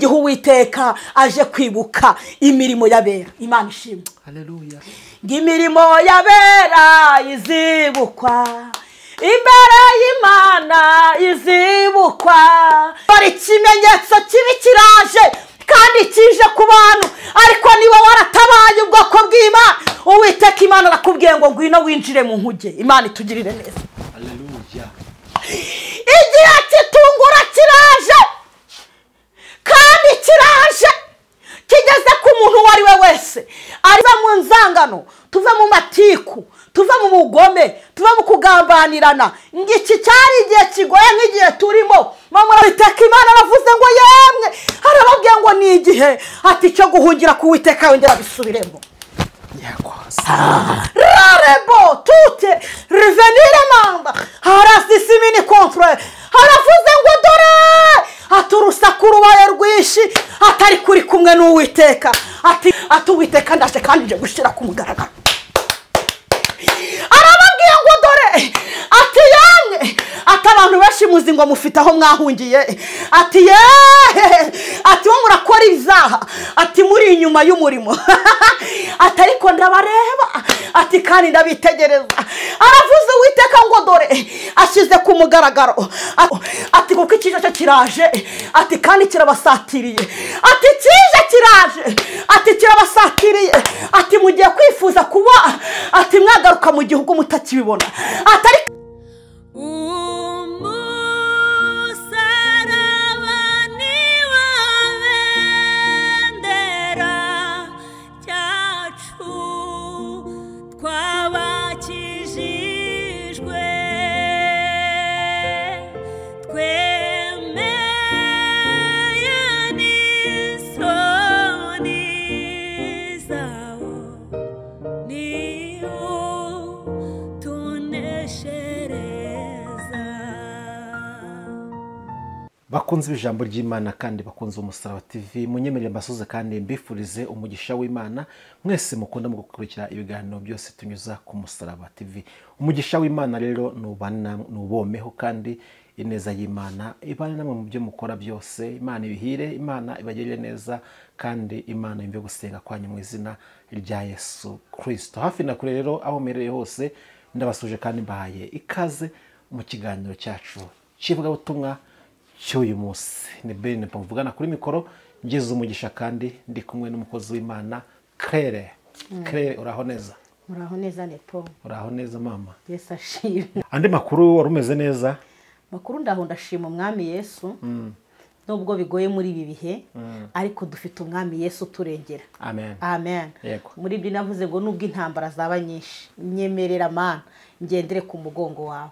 igihe Uwiteka aje kwibuka imirimo y'abera. Imana ishimwe. Haleluya. Imirimo y'abera izibukwa imbere y'Imana, izibukwa. Bari ikimenyetso kibi kiraje kandi kije ku bantu, ariko niba waratabaye ubwoko bw'Imana, Uwiteka Imana arakubwiye ngo ngwino winjire mu nkuge. Imana itugirire neza. Haleluya. Igihe kitungura kiraje kandi kiraje kigeze ku muntu uwo ari we wese. Ariva mu nzangano, tuve mu matiku, tuve mu bugome, tuve mu kugambanirana. Ngiki cyari igihe kigoye nk'igihe turimo. Mama Uwiteka Imana aravuze ngo yemwe, arababwiye ngo ni igihe ati cyo guhungira ku Uwiteka yongera bisubiremo. Rarebo tute revenir manda harasisimini contre. Haravuze ngo dore ati urusaku rubaye rwinshi, atari kuri kumwe n'Uwiteka. Ati Uwiteka ndaje kandi nje gushyira ku mugaragaro. Arababwiye ngo dore ati yamwe, ati abantu benshi muzi ngo mufite aho mwahungiye, ati yeee, ati bo murakora ibyaha, ati muri inyuma y'umurimo, ati ariko ndabareba, ati kandi ndabitegereza. Aravuze Uwiteka ngo dore ashyize ku mugaragaro, ati kuko ikije cyo kiraje, ati kandi kirabasatiriye, ati kije kiraje, ati kirabasatiriye, ati mugiye kwifuza kuba, ati mwagaruka mu gihugu mutakibibona, atari Bakunze ijambo ry'Imana kandi bakunze Umusaraba TV, munyemerere mbasuze kandi mbifurize umugisha w'Imana. Mwese mukunda mu gukurikira ibiganiro byose tunyuza ku Musaraba TV. Umugisha w'Imana rero nubomeho kandi ineza y'Imana ibane namwe mu byo mukora byose. Imana ibihire, Imana ibagirire neza kandi Imana imve gusenga kwanyu mu izina rya Yesu Kristo. Hafi na kure rero aho mereye hose ndabasuje kandi mbahaye ikaze mu kiganiro cyacu cy'ivugabutumwa cy'uyu munsi. Ni Ben mvugana kuri mikoro, ngeze umugisha kandi ndi kumwe n'umukozi w'Imana Claire. Claire, uraho neza? Uraho neza Nepo. Uraho neza mama. Yesu ashimwe. Andi makuru warumeze neza? Makuru ndaho ndashima Umwami Yesu. Nubwo bigoye muri ibi bihe, ariko dufite Umwami Yesu turengera. Amen. Amen. Yego. Muri ibyo navuze ngo nubwo intambara zaba nyinshi, nyemerera Mana ngendere ku mugongo wawe.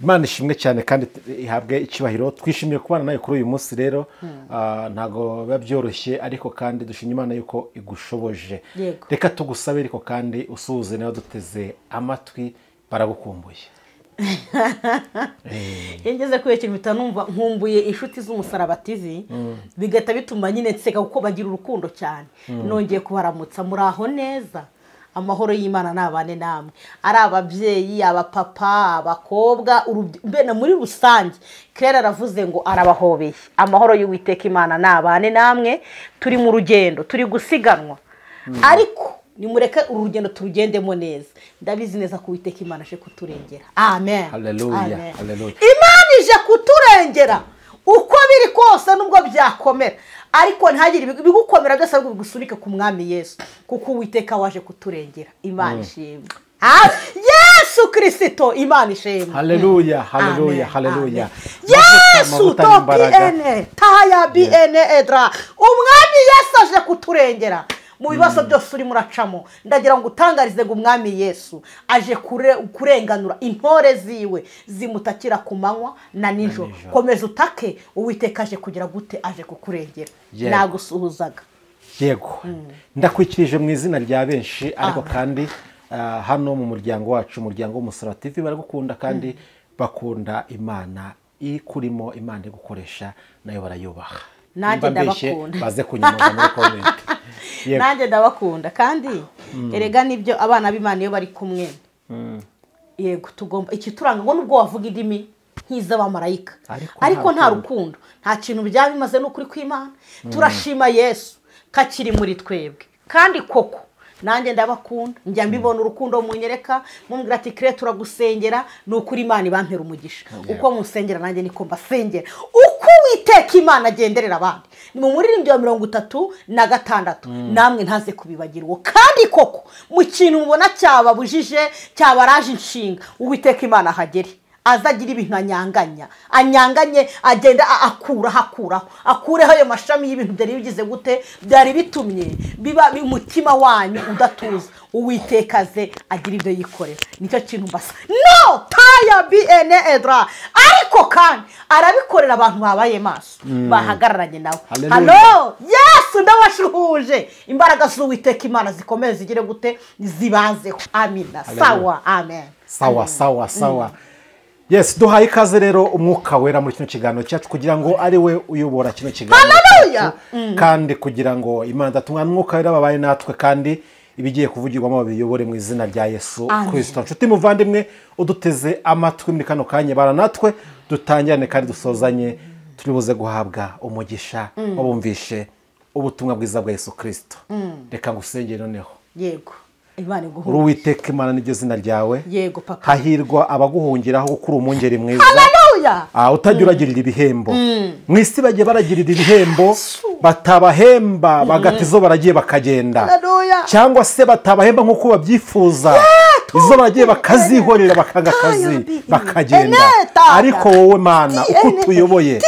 Imana ishimwe cyane kandi ihabwe icyubahiro. Twishimiye kubana nawe kuri uyu munsi rero. Ntago biba byoroshye ariko kandi dushimye Imana yuko igushoboje. Reka tugusabe ariko kandi usuhuze nawe duteze amatwi, baragukumbuye. Iyo ngeze kuri iki mpita numva nkumbuye inshuti z'Umusaraba TV, bigahita bituma nyine nseka kuko bagira urukundo cyane. Nongeye kubaramutsa, muraho neza. Amahoro y'Imana nabane namwe, ari ababyeyi, abapapa, abakobwa, mbena muri rusange. Claire aravuze ngo arabahobeye. Amahoro y'Uwiteka Imana nabane namwe. Turi mu rugendo, turi gusiganwa, ariko nimureke uru rugendo turugendemo neza. Ndabizi neza ko Uwiteka Imana aje kuturengera. Amen. Haleluya. Haleluya. Imana ije kuturengera uko biri kose nubwo byakomera, ariko ntagire ibigukomera byose ahubwo bigusunike ku Mwami Yesu, kuko Uwiteka waje kuturengera. Imana ishimwe. Yesu Kristo, Imana ishimwe. Haleluya, haleluya, haleluya. Yesu topn taya bn edra. Umwami Yesu aje kuturengera mu bibazo byose uri muracamo. Ndagira ngo utangarize ngo Umwami Yesu aje kurenganura intore ziwe zimutakira ku manywa na nijoro. Komeza utake, Uwiteka aje kugira gute? Aje kukurengera. Nagusuhuzaga. Yego. Ndakwikirije mu izina rya benshi, ariko kandi hano mu muryango wacu, umuryango w'Umusaraba TV, baragukunda kandi bakunda Imana ikurimo, Imana igukoresha nayo barayubaha. Nanjye ndabakunda. Baze kunyomoza muri comment. Nanjye ndabakunda kandi erega nibyo abana b'Imana iyo bari kumwe. Yego, tugomba ikituranga ngo nubwo wavuga indimi nk'iz'abamarayika ariko nta rukundo nta kintu byaba bimaze n'ukuri kw'Imana. Turashima Yesu kakiri muri twebwe kandi koko nanjye ndabakunda, njya mbibona urukundo munyereka, mumbwira ati kire turagusengera, ni ukuri Imana ibampera umugisha. Uko musengera nanjye niko mbasengera. Uko Uwiteka Imana agenderera abandi ni mu muririmbyi wa 36 namwe ntaze kubibagirwa. Kandi koko mu kintu mubona cyababujije cyabaraje inshinga, Uwiteka Imana ahagere azagira ibintu anyanganya, anyanganye agenda akuraho akureho ayo mashami y'ibintu byari bigize gute, byari bitumye biba umutima wanyu udatuza. Uwiteka aze agira ibyo yikorera, nicyo kintu mbasa no taya bn edra. Ariko kandi arabikorera abantu babaye maso bahagararanye nawe. Halo Yesu ndabashuhuje, imbaraga z'Uwiteka Imana zikomeze zigire gute, zibazeho. Amina. Sawa, amen. Sawa sawa sawa. Yes, duhaye ikaze rero umwuka wera muri kino kiganiro cyacu kugira ngo ari we uyobora kino kiganiro. Haleluya. Kandi kugira ngo Imana datumwa umwuka wera babaye natwe kandi ibigiye kuvugirwamo babiyobore mu izina rya Yesu Kristo. Nshuti muvandimwe uduteze amatwi muri kano kanya, bara natwe dutangirane kandi dusozanye, turibuze guhabwa umugisha wabumvishe ubutumwa bwiza bwa Yesu Kristo. Reka ngusengere noneho. Yego. Uwiteka Imana niryo zina ryawe. Yego papa. Hahirwa abaguhungiraho kuko uri umwungeri mwiza. Haleluya. Utajya uragirira ibihembo. Mu isi bagiye baragirira ibihembo, batabahemba bagata izo baragiye bakagenda. Haleluya. Cyangwa se batabahemba nkuko babyifuza, izo baragiye bakazihorera bakanga akazi bakagenda. Ariko wowe Mana uko tuyoboye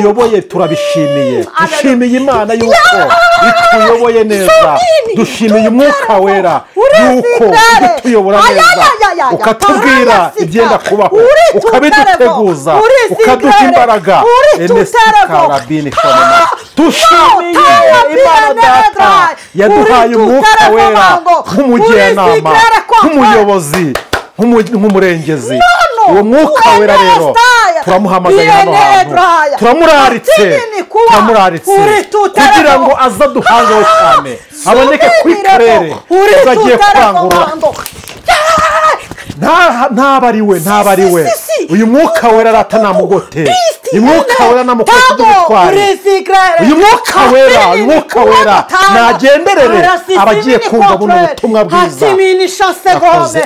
uko turabishimiye. Dushimiye Imana yuko ituyoboye neza. Dushimiye umwuka wera yuko utuyobora neza, ukatubwira ibyenda kubaho, ukabiduteguza, ukaduha imbaraga. Dushimiye Imana Data yaduhaye umwuka wera nk'umujyanama, nk'umuyobozi, nk'umurengezi. Uwo mwuka wera rero turamuhamagaye hano hantu, turamuraritse kugira ngo aza duhangeho cyane, aboneke kuri karere agiye kurangurura. Ntabariwe uyu mwuka wera aratanamugote, uyu mwuka wera namukose by'ubutwari, uyu mwuka wera nagenderere abagiye kumva buno butumwa bwiza.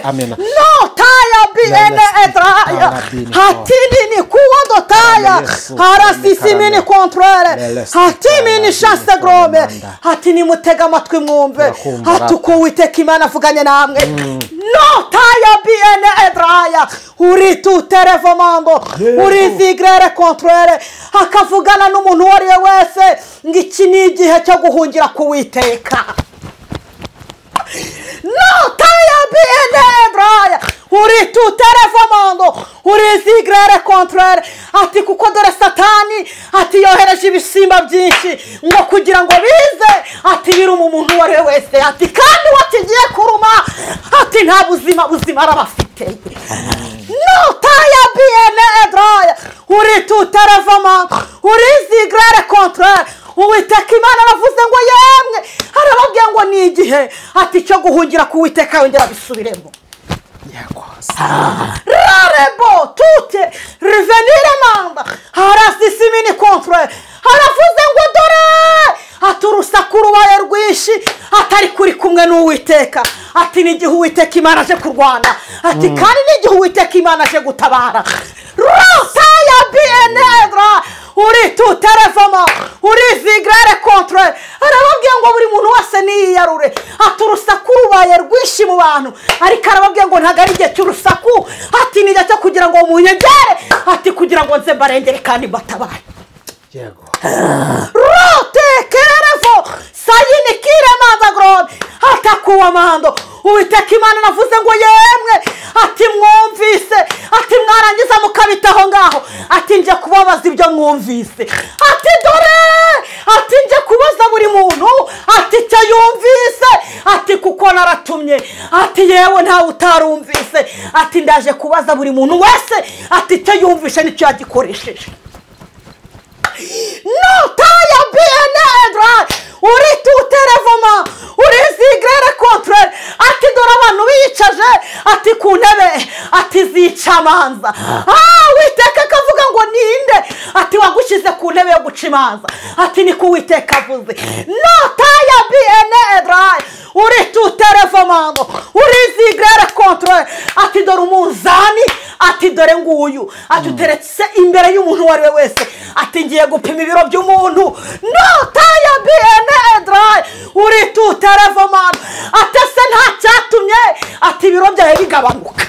Amen. No taya bn edraya hatinini kuwando taya harasisimini controle hatimini chance grome hatini mutega amatwi mwumve hatuko Uwiteka Imana avuganye namwe. No taya bn edraya uri tuterevomando uri zigrere controle akavugana n'umuntu uwo ari we wese ngo iki ni igihe cyo guhungira ku Uwiteka. No taya bn edraya uri tuterevomando uri zigrere controle ati kuko dore Satani ati yohereje ibisimba byinshi ngo kugira ngo bize ati biruma umuntu uwo ari we wese, ati kandi wakigiye kuruma ati nta buzima arabafite. No taya bn edraya uri tuterevomando uri zigrere controle. Uwiteka Imana aravuze ngo yemwe, arababwiye ngo ni igihe ati cyo guhungira ku Uwiteka yongera bisubiremo. Rarebo tute revenir manda harasisimini contre haravuze ngo dore ati urusaku rubaye rwinshi atari kuri kumwe n'Uwiteka, ati n'igihe Uwiteka Imana aje kurwana, ati kandi n'igihe Uwiteka Imana aje gutabara. Rota ya bn uri tuterevoma uri zigrere contre arababwiye ngo buri muntu wese niyarure, ati urusaku rubaye rwinshi mu bantu, ariko arababwiye ngo ntago ari igihe cy'urusaku, ati ni igihe cyo kugira ngo munyegere, ati kugira ngo nze mbarengere kandi mbatabare. Yego. Rote kerevo sayini kiremanda grome atakuwa mando. Uwiteka Imana navuze ngo yemwe, ati mwumvise, ati mwarangiza mukabitaho ngaho, ati nje kubabaza ibyo mwumvise, ati dore, ati nje kubaza buri muntu ati icyo yumvise, ati kuko naratumye, ati yewe ntawe utarumvise, ati ndaje kubaza buri muntu wese ati icyo yumvise nicyo yagikoresheje. No taya bn edra uri tuterevoma uri zigrere contre ati dore abantu bicaje ati ku ntebe ati zica umucamanza. Uwiteka akavuga ngo ninde ati wagushyize ku ntebe yo guca imanza, ati niko Uwiteka avuze. Notaya biene edrai uri tuterevomando uri zigrere contre, ati dore umunzani, ati dore nguyu, ati uteretse imbere y'umuntu uwo ari we wese, ati ngiye gupima ibiro by'umuntu. Notaya biene edrai uri tuterevomando, ati se nta cyatumye ati ibiro byawe bigabanuka.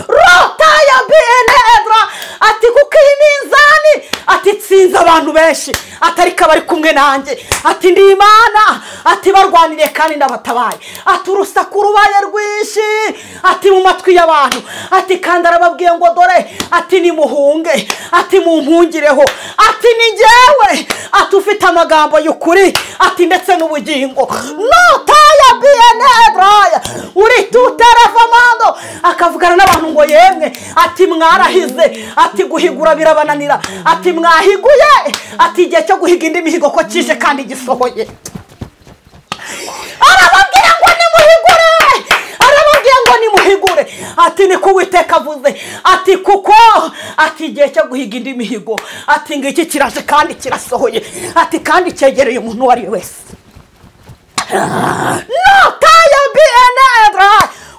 Rotaya biene edra, ati kuko iyi minzani ati tsinze abantu benshi, ati ariko abari kumwe nanjye, ati ndi Imana, ati barwaniriye kandi ndabatabaye, ati urusaku rubaye rwinshi, ati mu matwi y'abantu, ati kandi arababwiye ngo dore, ati nimuhunge, ati mumpungireho, ati ni njyewe, ati ufite amagambo y'ukuri, ati ndetse n'ubugingo. Notaya biene edra uri tuterevomando, akavugana n'abantu ngo yemwe, ati mwarahize, ati guhigura birabananira, ati mwahiguye, ati igihe cyo guhiga indi mihigo ko kije kandi gisohoye. Arababwira ngo nimuhigure, arababwira ngo nimuhigure, ati niko Uwiteka avuze, ati kuko ati igihe cyo guhiga indi mihigo, ati ngiki kiraje kandi kirasohoye, ati kandi cyegereye umuntu uwo ari we wese. Notaya biene edra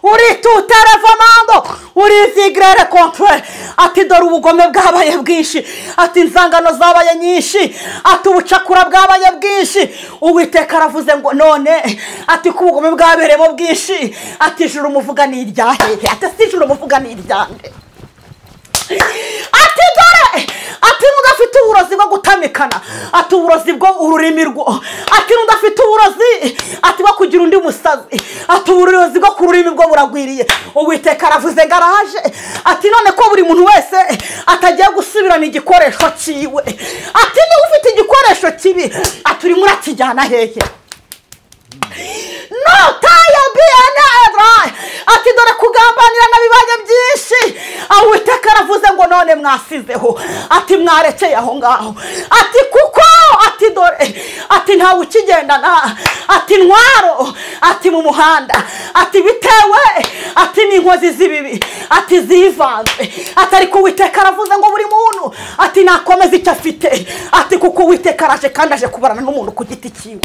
uri tuterevomando uri zigrere contre, ati dore ubugome bwabaye bwinshi, ati inzangano zabaye nyinshi, ati ubucakura bwabaye bwinshi. Uwiteka aravuze ngo none, ati ko ubugome bwabereyemo bwinshi, ati ijuru muvuga ni iryahehe, ati si ijuru muvuga ni iryande. Ati dore, ati n'udafite uburozi bwo gutamikana, ati uburozi bwo ururimi rwo, ati n'udafite uburozi, ati bwo kugira undi musazi, ati uburozi bwo ku rurimi bwo buragwiriye. Uwiteka aravuze ngo araje, ati none ko buri muntu wese atagiye gusubirana igikoresho cyiwe, ati niba ufite igikoresho kibi, ati urimo urakijyana hehe? Notaya biene edra, ati dore kugambanira nabibaye byinshi. Uwiteka aravuze ngo none mwasizeho, ati mwarekeye aho ngaho, ati kuko ati dore, ati ntawe ukigendana, ati ntwaro, ati mu muhanda, ati bitewe, ati n'inkozi z'ibibi, ati zivanze, ati ariko Uwiteka aravuze ngo buri muntu ati nakomeza icyo afite, ati kuko Uwiteka araje kandi aje kubarana n'umuntu ku giti cyiwe.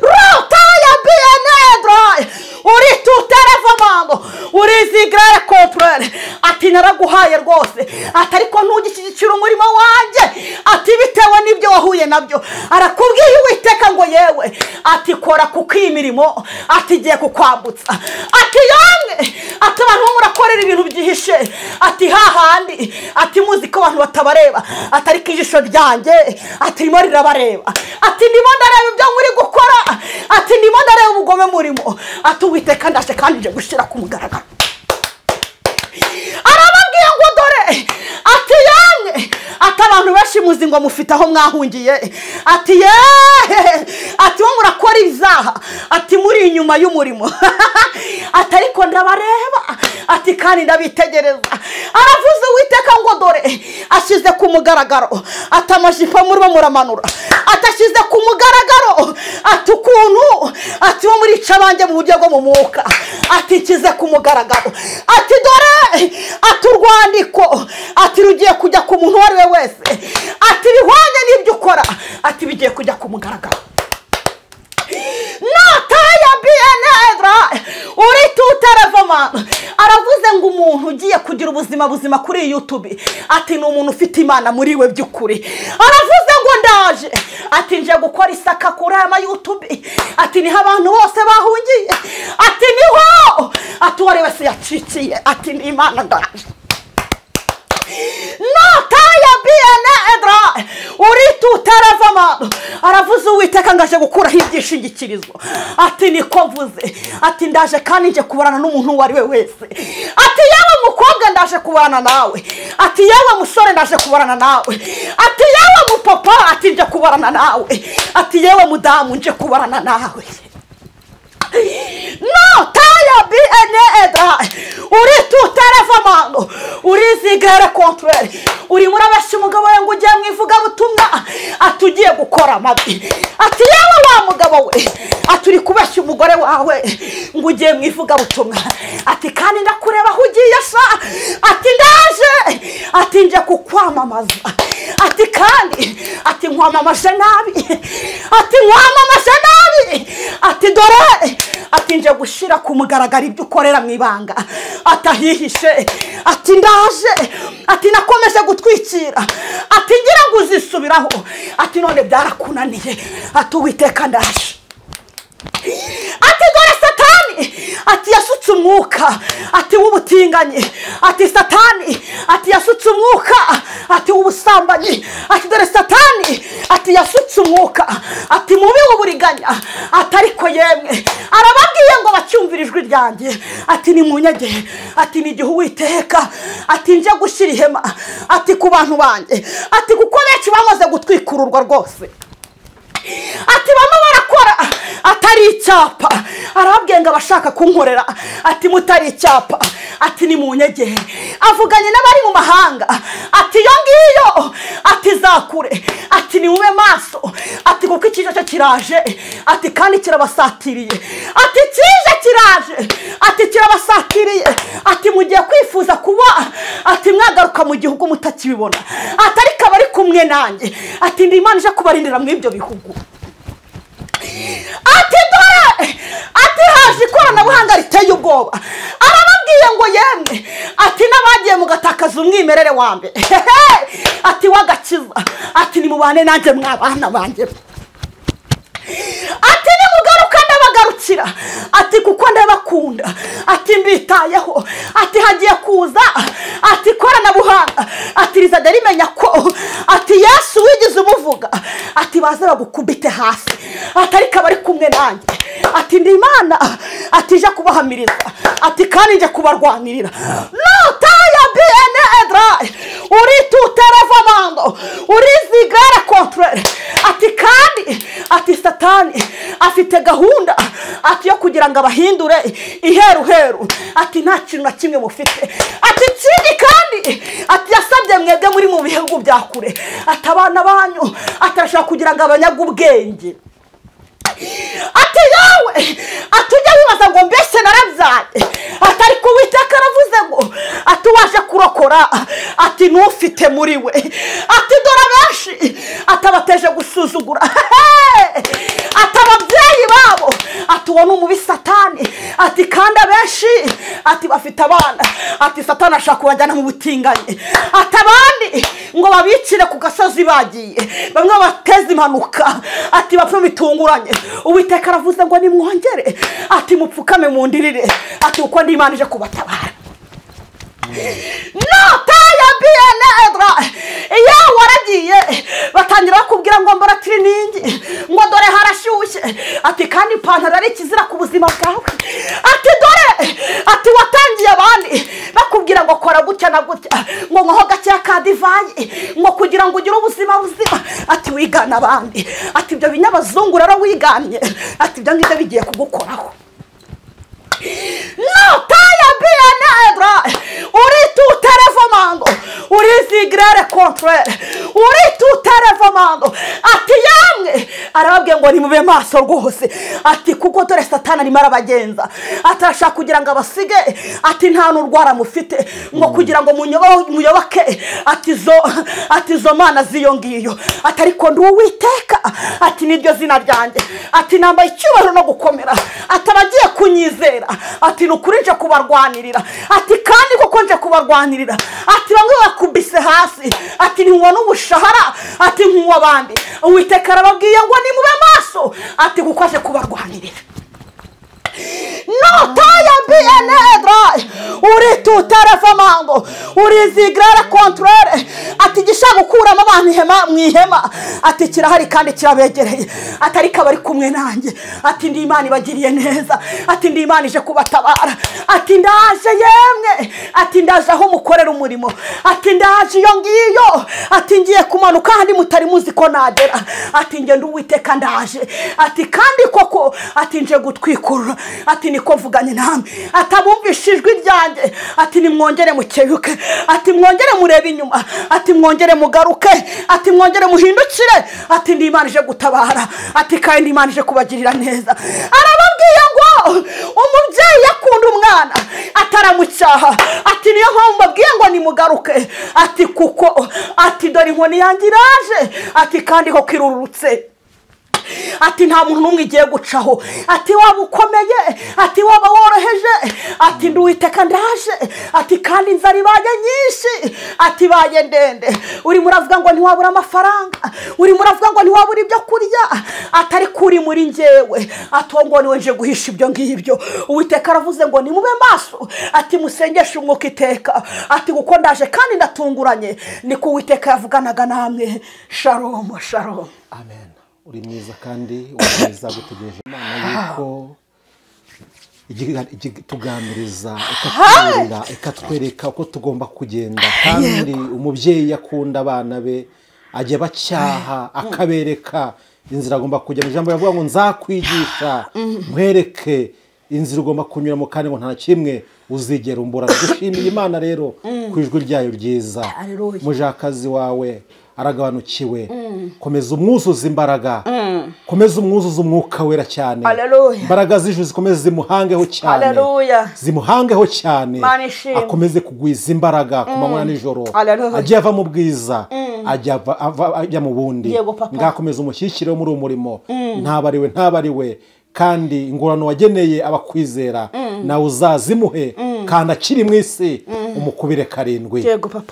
Rotaya biene edra uri tuterevomando uri zigrere contre, ati naraguhaye rwose, ati ariko ntugishyigikira umurimo wanjye, ati bitewe n'ibyo wahuye nabyo. Arakubwiye Uwiteka ngo yewe, ati kora kuko iyi mirimo ati igiye kukwambutsa, ati yamwe, ati abantu murakorera ibintu byihishe, ati hahandi, ati muzi ko abantu batabareba, ati ariko ijisho ryanjye ati ririmo rirabareba, ati ndimo ndareba ibyo muri gukora, ati ndimo ndareba ubugome murimo, ati Uwiteka ndaje kandi nje gushyira ku mugaragaro. Arababwiye ngo dore, ati yamwe, ati abantu benshi muzi ngo mufite aho mwahungiye, ati yeee, ati bo murakora ibyaha, ati muri inyuma y'umurimo, ati ariko ndabareba, ati kandi ndabitegereza. Aravuze Uwiteka ngo dore ashyize ku mugaragaro, ati amajipo murimo muramanura, ati ashyize ku mugaragaro, ati ukuntu, ati bo murica abanjye mu buryo bwo mu mwuka, ati nshyize ku mugaragaro, ati dore, ati urwandiko, ati rugiye kujya ku muntu uwo ari we wese, ati bihwanye n'ibyo ukora, ati bigiye kujya ku mugaragaro. Notaya biene edra uri tuterevomando. Aravuze ngo umuntu ugiye kugira ubuzima buzima kuri YouTube, ati ni umuntu ufite Imana muri we by'ukuri. Aravuze ngo ndaje, ati nje gukora isaka kuri aya YouTube, ati niho abantu bose bahungiye, ati niho, ati uwari wese yacikiye, ati ni Imana ndaje. Notaya biene edra uri tuterevomando. Aravuze Uwiteka ngaje gukuraho ibyishingikirizo, ati niko mvuze, ati ndaje kandi nje kubarana n'umuntu uwo ari we wese, ati yewe mukobwa ndaje kubarana nawe, ati yewe musore ndaje kubarana nawe, ati yewe mupapa ati nje kubarana nawe, ati yewe mudamu nje kubarana nawe. Notaya biene edra uri tuterevomando uri zigere contre, uri murabesha umugabo we ngo ugiye mu ivugabutumwa, ati ugiye gukora amabi, ati yewe wa mugabo we, ati uri kubeshya umugore wawe. wawe ngo ugiye mu ivugabutumwa, ati kandi ndakureba aho ugiye sha, ati ndaje, ati nje kukwamamaza, ati kandi ati nkwamamaje nabi, ati nkwamamaje nabi, ati dore ati nje gushira ku mugaragaro ibyo ukorera mu ibanga, atahihishe, ati ndaje, ati nakomeje gutwikira, ati ngira ngo uzisubiraho, ati none byarakunaniye, ati Uwiteka ndaje. Ati dore Satani ati yasutse umwuka ati w'ubutinganyi, ati Satani ati yasutse umwuka ati w'ubusambanyi, ati dore Satani ati yasutse umwuka ati mubi w'uburiganya, ati ariko yemwe arababwiye ngo bacyumvire ijwi ryanjye, ati nimunyegere, ati ni igihe Uwiteka ati nje gushyira ihema ati ku bantu banjye, ati kuko benshi bamaze gutwikururwa rwose, ati bamwe barakora atari icyapa, arababwiye ngo abashaka kunkorera ati mutari icyapa, ati nimunyegere. Avuganye n'abari mu mahanga ati iyo ngiyo ati zakure, ati nimube maso, ati kuko ikije cyo kiraje, ati kandi kirabasatiriye, ati kije kiraje, ati kirabasatiriye, ati mugiye kwifuza kuba ati mwagaruka mu gihugu mutakibibona, ati ariko abari kumwe nanjye ati ndi Imana ije kubarindira mu ibyo bihugu. Ati dore ati haje ikoranabuhanga riteye ubwoba, arababwiye ngo yemwe ati n'abagiye mugatakaza umwimerere wa mbere ati wagakiza, ati nimubane nanjye mwabana banjye, ati nimugaruka ndabagarukira, ati kuko ndabakunda, ati mbitayeho, ati hagiye kuza ati ikoranabuhanga, ati rizajya rimenya ko ati Yesu wigeze umuvuga, ati baze bagukubite hasi, ati ariko abari kumwe nanjye, ati ndi Imana ati ije kubahamiriza, ati kandi nje kubarwanirira. Notaya bien edra uri tuterevamando uri zigara contre, ati kandi ati Satani afite gahunda ati yo kugira ngo abahindure iheruheru, ati nta kintu na kimwe mufite, ati ikindi kandi ati yasabye mwebwe muri mu bihugu bya kure, ati abana banyu atarashaka kugira ngo abanyaga ubwenge, ati yawe ati ujya wibaza ngo mbese narabyaye, ati ariko Uwiteka aravuze ngo ati waje kurokora ati ntufite muri we, ati dore abenshi atabateje gusuzugura, ati ababyeyi babo ati uwo ni umubi Satani, ati kandi abenshi ati bafite abana, ati Satani ashaka kubajyana mu butinganyi, ati abandi ngo babicire ku gasozi bagiye, bamwe bateze impanuka, ati bapfe bitunguranye. Uwiteka aravuze ngo nimwongere ati mupfukame mu ndirire, ati uko ndi Imana ije kubatabara. Notaya bien edra iyo waragiye batangira bakubwira ngo mbora tiriningi, ngo dore harashyushye, ati kandi ipantaro ari ikizira ku buzima bwawe, ati dore ati watangiye abandi bakubwira ngo kora gutya na gutya, ngo nkoho gakeya ka divayi, ngo kugira ngo ugire ubuzima buzima, ati wigana abandi, ati ibyo binyabazungu rero wiganye, ati ibyo ngibyo bigiye kugukoraho. Notaya bien edra uri tuterevamando uri zigrere contre uri tuterevamando, ati yamwe arababwiye ngo nimube maso rwose, ati kuko dore Satani arimo arabagenza, atarashaka kugira ngo abasige, ati nta n'urwara mufite, ngo kugira ngo muyoboke ati izo mana z'iyo ngiyo, ati ariko ndi Uwiteka, ati niryo zina ryanjye, ati nambaye icyubahiro no gukomera, ati abagiye kunyizera, ati ni ukuri nje kubarwanirira, ati kandi koko nje kubarwanirira, ati bamwe bakubise hasi, ati ntiwubona umushahara, ati nk'uw'abandi. Uwiteka arababwiye ngo nimube maso, ati kuko aje kubarwanirira. Notaya bien edra uri tuterevamando uri zigrara contre, ati gishaka gukuramo abantu ihema mu ihema, ati kirahari kandi kirabegereye, ati ariko abari kumwe nanjye, ati ndi Imana ibagiriye neza, ati ndi Imana ije kubatabara, ati ndaje yemwe, ati ndaje aho mukorera umurimo, ati ndaje iyo ngiyo, ati ngiye kumanuka kandi mutari muzi ko nagera, ati nge ndi Uwiteka ndaje, ati kandi koko ati nje gutwikurura, Ati niko mvuganye namwe, atabumvisha ijwi ryanjye, ati nimwongere mukeyuke, ati mwongere murebe inyuma, ati mwongere mugaruke, ati mwongere muhindukire, ati ndi Imana ije gutabara, ati kandi ndi Imana ije kubagirira neza. Arababwiye ngo umubyeyi yakunda umwana ataramucyaha, ati niyo mpamvu mbabwiye ngo nimugaruke, ati kuko ati dore inkoni yanjye iraje, ati kandi ko kirurutse, ati nta muntu n'umwe igiye gucaho, ati waba ukomeye, ati waba woroheje, ati ndi Uwiteka ndaje, ati kandi inzara ibaye nyinshi, ati ibaye ndende. Urimo uravuga ngo ntiwabura amafaranga, urimo uravuga ngo ntiwabura ibyo kurya, atari kuri muri njyewe, ati uwo ngo niwe nje guhisha ibyo ngibyo. Uwiteka aravuze ngo nimube maso, ati musengeshe umwuka iteka, ati kuko ndaje kandi ndatunguranye. Niko Uwiteka yavuganaga namwe. Shalom, shalom. Amen. Uri mwiza kandi uri gutegereje Imana yuko tuganiriza, ikatwereka, ikatwereka uko tugomba kugenda. Kandi umubyeyi akunda abana be, ajya bacyaha akabereka inzira agomba kujya. Ijambo yavuga ngo nzakwigisha nkwereke inzira ugomba kunyuramo, kandi ngo nta kimwe uzigera umbura. Dushimiye Imana rero ku ijwi ryayo ryiza. Mujakazi wawe aragabanukiwe, komeza umwuzuza imbaraga, komeza umwuzuza umwuka wera cyane, imbaraga z'ijuru zikomeze zimuhangeho cyane, zimuhangeho cyane, akomeze kugwiza imbaraga ku manywa nijoro, ajye ava mu bwiza ajya mu bundi. Ngakomeza umushyikire muri uwo murimo, ntabariwe ntabariwe, kandi ingorano wageneye abakwizera nawe uzazimuhe, kandi akiri mu isi umukubire 7.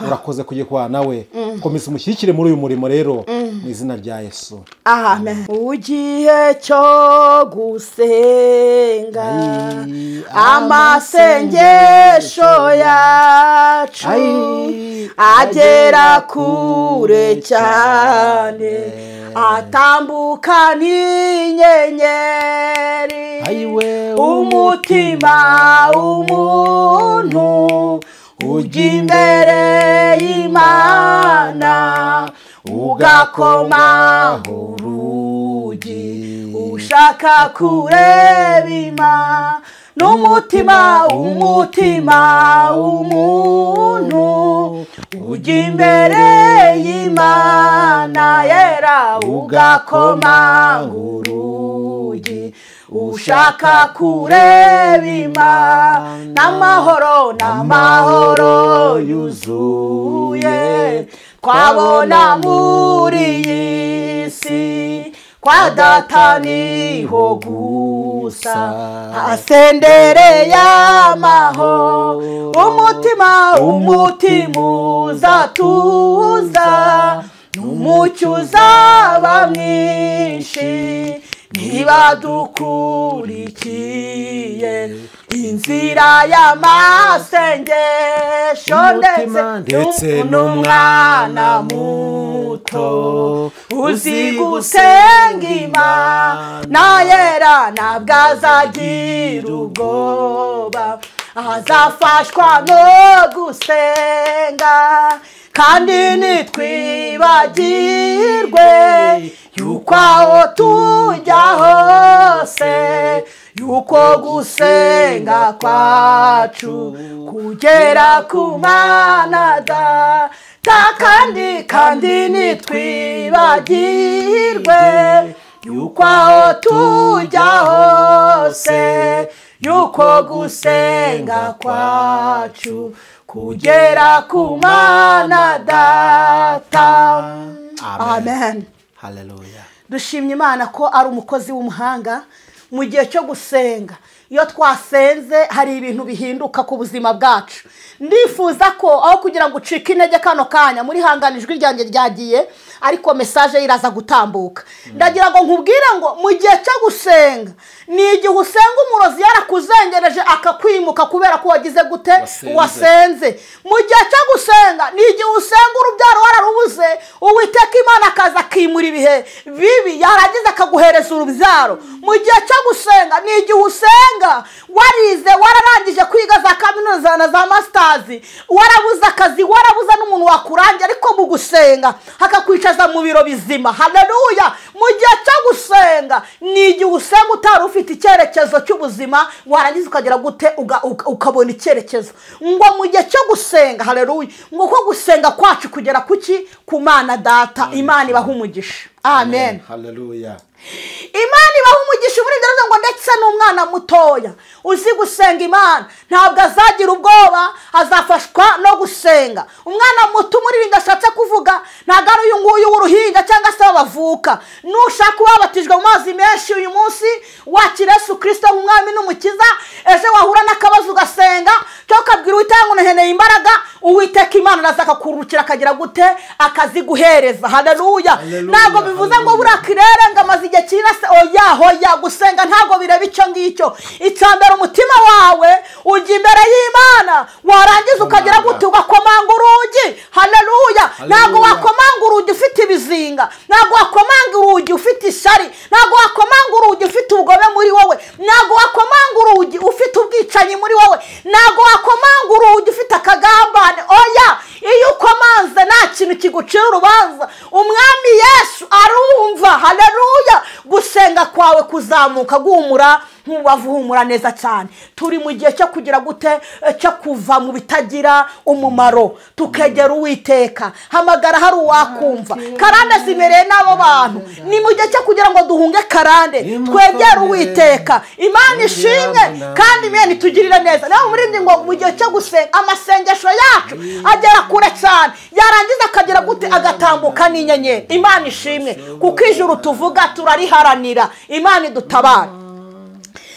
Urakoze kujye kwa nawe, komeza umushyikire muri uyu murimo rero mu izina rya Yesu. Amen. Ugiye cyo gusenga amasengesho yacu agera kure cyane, atambuka n'inyenyeri, umutima w'umuntu ujya imbere y'Imana ugakoma urugi, ushaka kureba Imana n'umutima, umutima w'umuntu ujya imbere y'Imana yera ugakoma urugi, ushaka kureba Imana n'amahoro, n'amahoro yuzuye twabona muri iyi si, kwa data niho gusa asendere y'amahoro. Umutima, umutima uzatuza n'umucyo uzaba mwinshi, niba dukurikiye inzira y'amasengesho, ndetse n'umwana muto uzi gusenga Imana yera, ntabwo azagira ubwoba, azafashwa no gusenga, kandi nitwibagirwe yuko aho tujya hose, yuko gusenga kwacu kugera ku Mana Data, kandi kandi nitwibagirwe yuko aho tujya hose, yuko gusenga kwacu kugera ku Mana Data. Amen. Hallelujah. Dushimye Imana ko ari umukozi w'umuhanga mu gihe cyo gusenga. Iyo twasenze hari ibintu bihinduka ku buzima bwacu. Ndifuza ko aho kugira ngo ucike intege kano kanya muri hangana ijwi ryanjye ryagiye, ariko message iraza gutambuka. Ndagira ngo nkubwire ngo mu gihe cyo gusenga ni igihe usenga umurozi yarakuzengereje akakwimuka kubera ko wagize gute wasenze. Mu gihe cyo gusenga ni igihe usenga urubyaro wararubuze, Uwiteka Imana akaza akimura ibihe bibi yaragize akaguhereza urubyaro. Mu gihe cyo gusenga ni igihe usenga warize wararangije kwiga za kaminuza na za masters, warabuze akazi, warabuze n'umuntu wakurangira, ariko mu gusenga hakakwica akakwicaza mu biro bizima. Haleluya. Mu gihe cyo gusenga ni igihe usenga utari ufite icyerekezo cy'ubuzima, warangiza ukagera gute ukabona icyerekezo. Ngo mu gihe cyo gusenga, haleluya, ngo ko gusenga kwacu kugera kuki? Ku Mana Data. Imana ibaha umugisha. Amen. Haleluya. Imana ibaha umugisha. Uburenganzira ngo ndetse n'umwana mutoya uzi gusenga Imana ntabwo azagira ubwoba, azafashwa no gusenga. Umwana muto umuririnda ashatse kuvuga ntabwo ari uyu nguyu w'uruhinja cyangwa se bavuka. Nushaka wabatijwe mu mazi menshi uyu munsi wakira Yesu Kristo nk'umwami n'umukiza, ejo wahura n'akabazo ugasenga cyo kabwira Uwiteka ngo nkeneye imbaraga, Uwiteka Imana araza akakurukira akagira gute akaziguhereza. Haleluya. Ntabwo bivuze ngo burakirere ngo amaze igihe kirase, oya hoya. Gusenga ntabwo bireba icyo ngicyo. Icambere umutima wawe ujya imbere y'Imana, warangiza ukagera gute ugakomanga urugi. Haleluya. Ntabwo wakomanga urugi ufite ibizinga, ntabwo wakomanga urugi ufite ishyari, ntabwo wakomanga urugi ufite ubugome muri wowe, ntabwo wakomanga urugi ufite ubwicanyi muri wowe, ntabwo wakomanga urugi ufite akagambane. Oya, iyo ukomanze nta kintu kigucira urubanza. Umwami Yesu arumva. Haleluya. Gusenga kwawe kuzamuka guhumura nk'ubavu uhumura neza cyane. Turi mu gihe cyo kugira gute, cyo kuva mu bitagira umumaro tukegera Uwiteka. Hamagara hari uwakumva. Karande zimereye n'abo bantu. Ni mu gihe cyo kugira ngo duhunge karande twegere Uwiteka. Imana ishimwe kandi imene itugirire neza. Naho umurindi ngo mu gihe cyo gusenga amasengesho yacu agera kure cyane, yarangiza akagera gute agatambuka n'inyenyeri. Imana ishimwe kuko ijuru tuvuga turariharanira. Imana idutabara.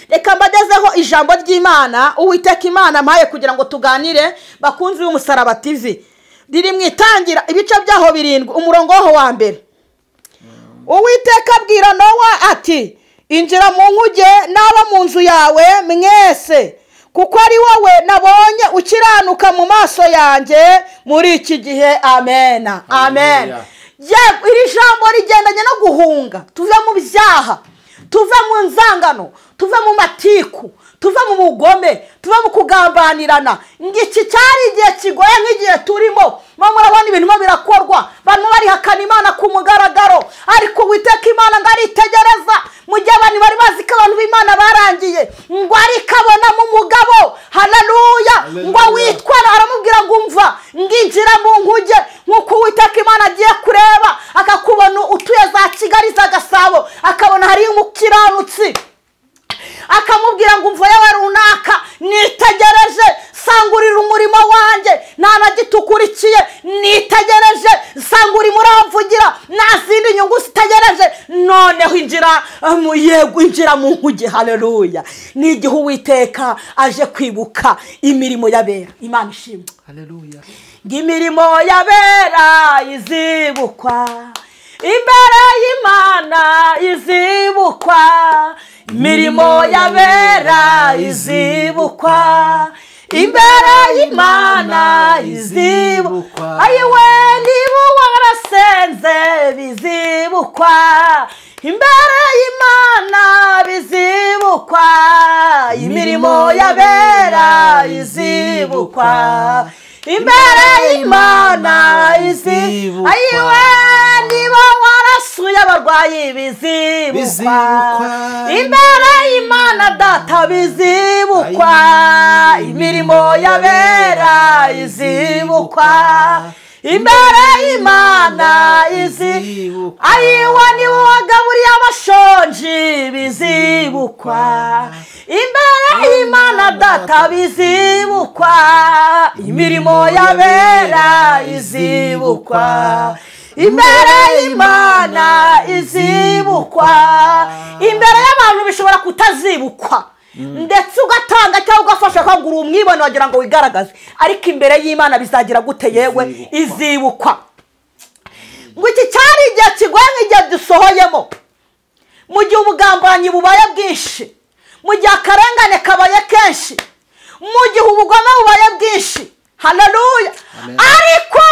Reka mbagezeho ijambo ry'Imana Uwiteka Imana mpaye kugira ngo tuganire bakunzi b'Umusaraba TV. Riri mu itangira ibice byaho 7 umurongo waho wa mbere. Uwiteka abwira Nowa ati injira mu nkuge n'abo mu nzu yawe mwese, kuko ari wowe nabonye ukiranuka mu maso yanjye muri iki gihe. Amen. Amen. Iri jambo rigendanye no guhunga, tuve mu byaha, tuve mu nzangano, tuve mu matiku, tuve mu bugome, tuve mu kugambanirana. Ngiki cyari igihe kigoye nk'igihe turimo. Murabona ibintu birakorwa, bantu barihakana Imana ku mugaragaro, ariko Uwiteka Imana ngo aritegereza. Mu gihe abantu bari bazi ko abantu b'Imana barangiye, ngo arikabona mu mugabo. Haleluya. Ngo witwara aramubwira ngo umva nginjira mu nkuge nkuko Uwiteka Imana agiye kureba akakubona utuye za Kigali za Gasabo, akabona hari umukiranutsi, akamubwira ngo umva yawe runaka nitegereje, sangurira umurimo wanjye nta nagitukurikiye, nitegereje sangura muramvugira nta zindi nyungu zitegereje, noneho injira mu yego injira mu nkuge. Haleluya. Ni igihe Uwiteka aje kwibuka imirimo y'abera. Imana ishimwe. Haleluya. Imirimo y'abera izibukwa imbere y'Imana, izibukwa imirimo y'abera, izibukwa imbere y'Imana, izibukwa. Ayiwe niba warasenze bizibukwa imbere y'Imana, bizibukwa imirimo y'abera, izibukwa imbere y'Imana, izibukwa. Ayiwe niba warasuye abarwayi bizibukwa imbere y'Imana Data, bizibukwa imirimo y'abera, izibukwa imbere y'Imana, izibukwa. Ayiwe niba wagaburiye abashonji bizibukwa imbere y'Imana Data, bizibukwa imirimo y'abera, izibukwa imbere y'Imana, izibukwa. Imbere y'abantu bishobora kutazibukwa, ndetse ugatanga cyangwa ugafasha kangura umwibone wagira ngo wigaragaze, ariko imbere y'Imana bizagira gute? Yewe izibukwa. Ngo iki cyari igihe kigoye nk'igihe dusohoyemo, mu gihe ubugambanyi bubaye bwinshi, mu gihe akarengane kabaye kenshi, mu gihe ubugome bubaye bwinshi. Haleluya. Ariko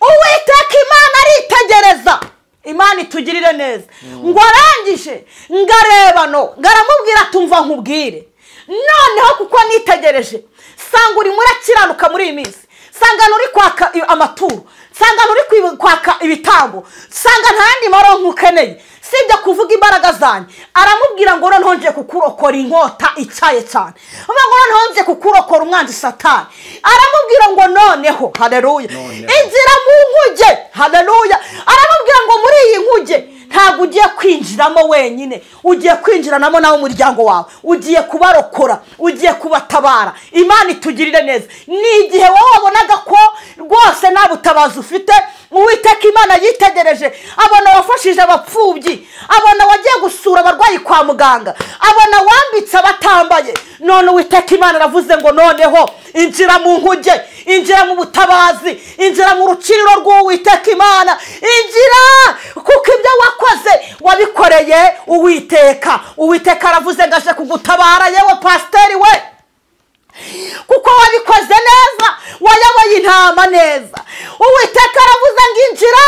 Uwiteka Imana aritegereza. Imana itugirire neza. Ngo arangije ngareba no ngaramubwira tumva nkubwire, noneho kuko nitegereje sanga uri murakiranuka muri iyi minsi, sanga uri kwaka amaturo, Nsanga nturi kwaka ibitambo, nsanga nta yandi maronko ukeneye, sibyo kuvuga imbaraga zanjye. Aramubwira ngo noneho nje kukurokora inkota ityaye cyane, ngo noneho nje kukurokora umwanzi Satani. Aramubwira ngo noneho, haleluya, inzira mu nkuge, haleluya. Aramubwira ngo muri iyi nkuge ntabwo ugiye kwinjiramo wenyine, ugiye kwinjiranamo nawe umuryango wawe, ugiye kubarokora, ugiye kubatabara. Imana itugirire neza. Ni igihe wowe wabonaga ko rwose nta butabazi ufite, Uwiteka Imana yitegereje abona wafashije abapfubyi, abona wagiye gusura abarwayi kwa muganga, abona wambitse abatambaye. None Uwiteka Imana aravuze ngo noneho injira mu nkuge, injira mu butabazi, injira mu rukiriro rw'Uwiteka Imana, injira kuko ibyo wakoze wabikoreye Uwiteka. Uwiteka aravuze ngo aje kugutabara yewe pasiteri we, kuko wabikoze neza, wayoboye intama neza. Uwiteka aravuze ngo injira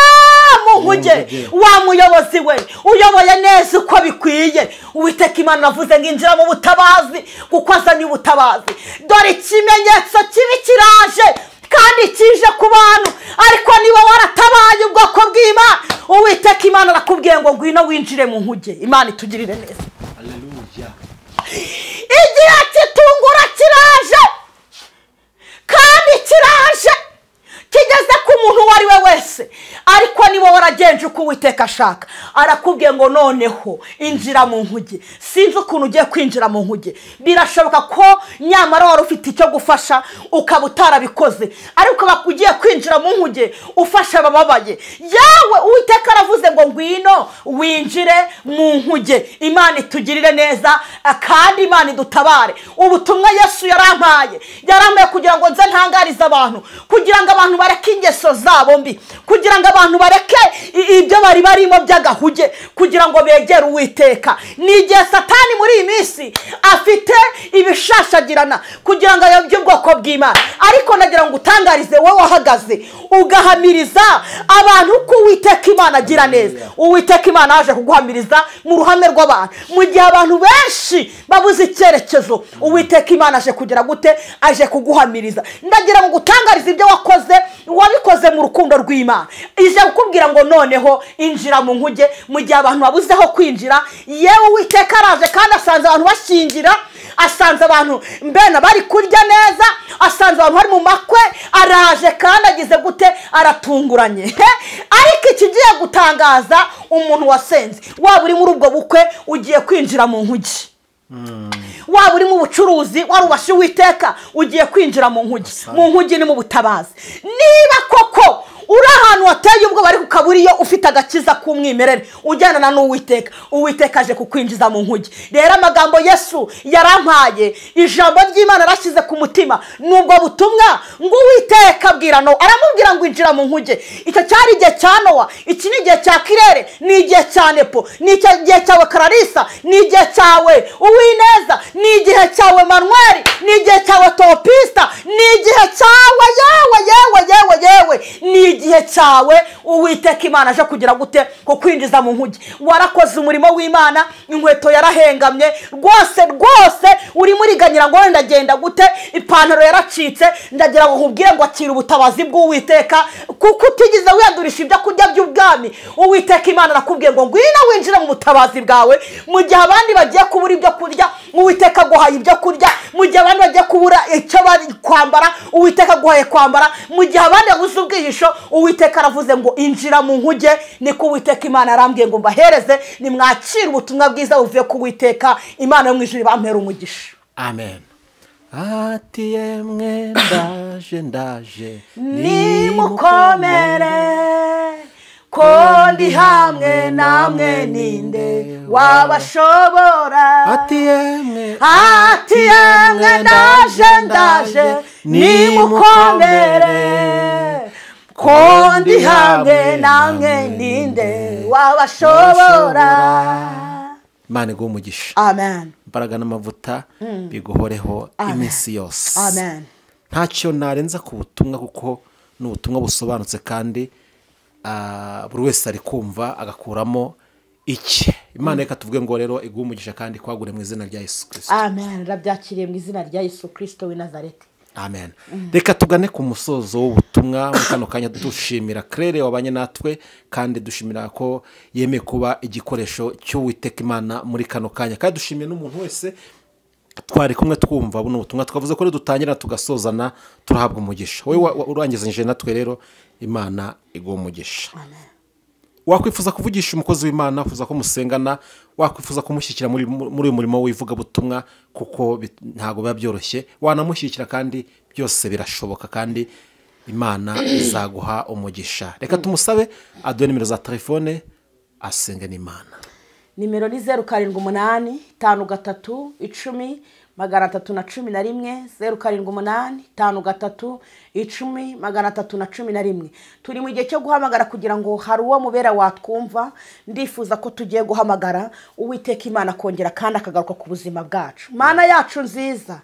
mu nkuge, wa muyobozi we uyoboye neza uko bikwiye. Uwiteka Imana aravuze ngo injira mu butabazi, kuko azanye ubutabazi. Dore ikimenyetso kibi kiraje kandi kije ku bantu, ariko niba waratabaye ubwoko bw'Imana, Uwiteka Imana arakubwiye ngo ngwino winjire mu nkuge. Imana itugirire neza. Haleluya. Igihe kitungura kiraje kandi kiraje kigeze ku muntu uwo ari we wese, ariko niba waragenje uko Uwiteka ashaka, arakubwiye ngo noneho injira mu nkuge. Sinzi ukuntu ugiye kwinjira mu nkuge, birashoboka ko nyamara wari ufite icyo gufasha ukaba utarabikoze, ariko ugiye kwinjira mu nkuge ufasha abababaye. Yawe Uwiteka aravuze ngo ngwino winjire mu nkuge. Imana itugirire neza kandi Imana idutabare. Ubutumwa Yesu yarampaye, yarampaye kugira ngo nze ntangarize abantu, kugira ngo abantu bareke ingeso zabo mbi, kugira ngo abantu bareke ibyo bari barimo by'agahuge, kugira ngo begere Uwiteka. Ni igihe Satani muri iyi minsi afite ibishashagirana kugira ngo ayobye ubwoko bw'Imana, ariko nagira ngo utangarize wowe wahagaze ugahamiriza abantu ko Uwiteka Imana agira neza. Uwiteka Imana aje kuguhamiriza mu ruhame rw'abantu. Mu gihe abantu benshi babuze icyerekezo, Uwiteka Imana aje kugira gute? Aje kuguhamiriza. Ndagira ngo utangarize ibyo wakoze, wabikoze mu rukundo rw'Imana. Ije kukubwira ngo noneho injira mu nkuge. Mu gihe abantu babuzeho kwinjira, yewe Uwiteka araje kandi asanze abantu bashingira, asanze abantu mbena bari kurya neza, asanze abantu bari mu makwe, araje kandi agize gute? Aratunguranye. Ariko ikigiye gutangaza umuntu wasenze, waba uri muri ubwo bukwe ugiye kwinjira mu nkuge, waba uri mu bucuruzi warubashe Uwiteka ugiye kwinjira mu nkuge. Mu nkuge ni mu butabazi. Niba koko uri ahantu wateye ubwo bari kukaburiyo ufite agakiza k'umwimerere ujyana n'Uwiteka, Uwiteka aje kukwinjiza mu nkuge. Rero amagambo Yesu yarampaye, ijambo ry'Imana arashyize ku mutima, nubwo butumwa ngo Uwiteka abwira Nowa, aramubwira ngo injira mu nkuge. Icyo cyari igihe cya Nowa, iki ni igihe cya Kirere, ni igihe cya Nepo, ni igihe cyawe Kararisa, ni igihe cyawe Uwineza, ni igihe cyawe Manuel, ni igihe cyawe Topista, ni igihe cyawe yewe yewe yewe yewe, ni igihe cyawe Uwiteka Imana aje kugira gute? Kukwinjiza mu nkuge. Warakoze umurimo w'Imana, inkweto yarahengamye rwose rwose, uri muriganyira ngo ndagenda gute, ipantaro yaracitse. Ndagira ngo nkubwire ngo akira ubutabazi bw'Uwiteka, kuko utigeze wiyandurisha ibyo kurya by'ubwami. Uwiteka Imana arakubwiye ngo ngwino winjire mu butabazi bwawe. Mu gihe abandi bagiye kubura ibyo kurya, Uwiteka aguhaye ibyo kurya. Mu gihe abandi bagiye kubura icyo bari kwambara, Uwiteka aguhaye kwambara. Mu gihe abandi babuze ubwihisho, Uwiteka aravuze ngo injira mu nkuge. Niko Uwiteka Imana arambwiye ngo mbahereze, nimwakire ubutumwa bwiza buvuye ku Uwiteka Imana yo mu ijuru bampera umugisha. Amen. Ati yemwe ndaje ndaje, nimukomere ko ndi hamwe namwe, ninde wabashobora? Ati yemwe, ati yemwe ndaje ndaje, nimukomere ko ndi hamwe namwe, ninde wabashobora? Imana iguhe umugisha. Amen. Imbaraga n'amavuta biguhoreho iminsi yose. Amen. Ntacyo narenza ku butumwa, kuko ni ubutumwa busobanutse kandi buri wese ari kumva agakuramo iki. Imana reka tuvuge ngo rero iguhe umugisha kandi kwagure mu izina rya Yesu Kristo. Amen. Rabyakiriye mu izina rya Yesu Kristo w'i Nazareti. Amen. Reka tugane ku musozo w'ubutumwa mu kano kanya, dushimira Claire wabanye natwe, kandi dushimira ko yemeye kuba igikoresho cy'Uwiteka Imana muri kano kanya, kandi dushimiye n'umuntu wese twari kumwe twumva buno butumwa. Twavuze ko dutangira tugasozana turahabwa umugisha. Wowe urangizanyije natwe rero, Imana iguha umugisha. Wakwifuza kuvugisha umukozi w'Imana, wifuza ko musengana, wakwifuza kumushyikira muri uyu murimo w'ivugabutumwa, kuko ntabwo biba byoroshye, wanamushyikira kandi byose birashoboka, kandi Imana izaguha umugisha. Reka tumusabe aduhe nimero za telefone asenge n'Imana. Nimero ni 078 53 10 311, 078 53 10 311. Turi mu gihe cyo guhamagara kugira ngo hari uwo mubera watwumva. Ndifuza ko tugiye guhamagara Uwiteka Imana kongera kandi akagaruka ku buzima bwacu. Mana yacu nziza,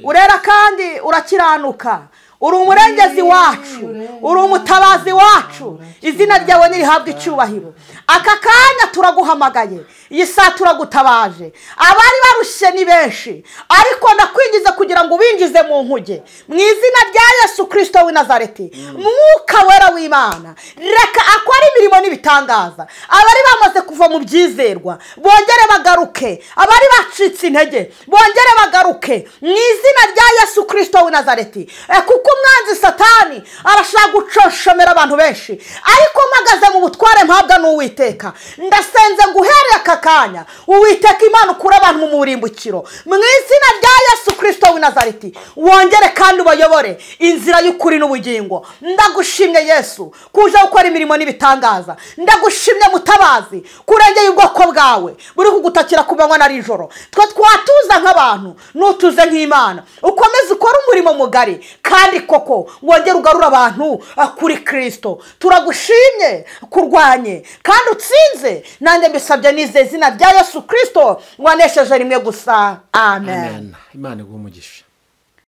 urera kandi urakiranuka, uri umurengezi wacu, uri umutabazi wacu, izina ryawe nirihabwe icyubahiro. Aka kanya turaguhamagaye, iyi saa turagutabaje. Abari barushye ni benshi, ariko ndakwingiza kugira ngo ubinjize mu nkuge mu izina rya Yesu Kristo w'i Nazareti. Mwuka wera w'Imana, reka akore imirimo n'ibitangaza. Abari bamaze kuva mu byizerwa bongere bagaruke, abari bacitse intege bongere bagaruke mu izina rya Yesu Kristo w'i Nazareti. Kuko umwanzi Satani arashaka gucoshomera abantu benshi, ariko mpagaze mu butware mpabwa n'Uwiteka. Ndasenze nguhereye aka kanya, Uwiteka Imana ukura abantu mu murimbukiro mu izina rya Yesu Kristo w'i Nazareti. Wongere kandi ubayobore inzira y'ukuri n'ubugingo. Ndagushimye Yesu kuje gukora imirimo n'ibitangaza. Ndagushimye mutabazi kurengeye ubwoko bwawe buri kugutakira ku manywa na nijoro. Twe twatuza nk'abantu nutuze nk'Imana. Ukomeze ukore umurimo mugari kandi koko wongere ugarura abantu kuri Kristo. Turagushimye kurwanye kandi utsinze, nanjye mbisabye nizeye izina rya Yesu Kristo wanesheje rimwe gusa. Amen. Imana iguhe umugisha.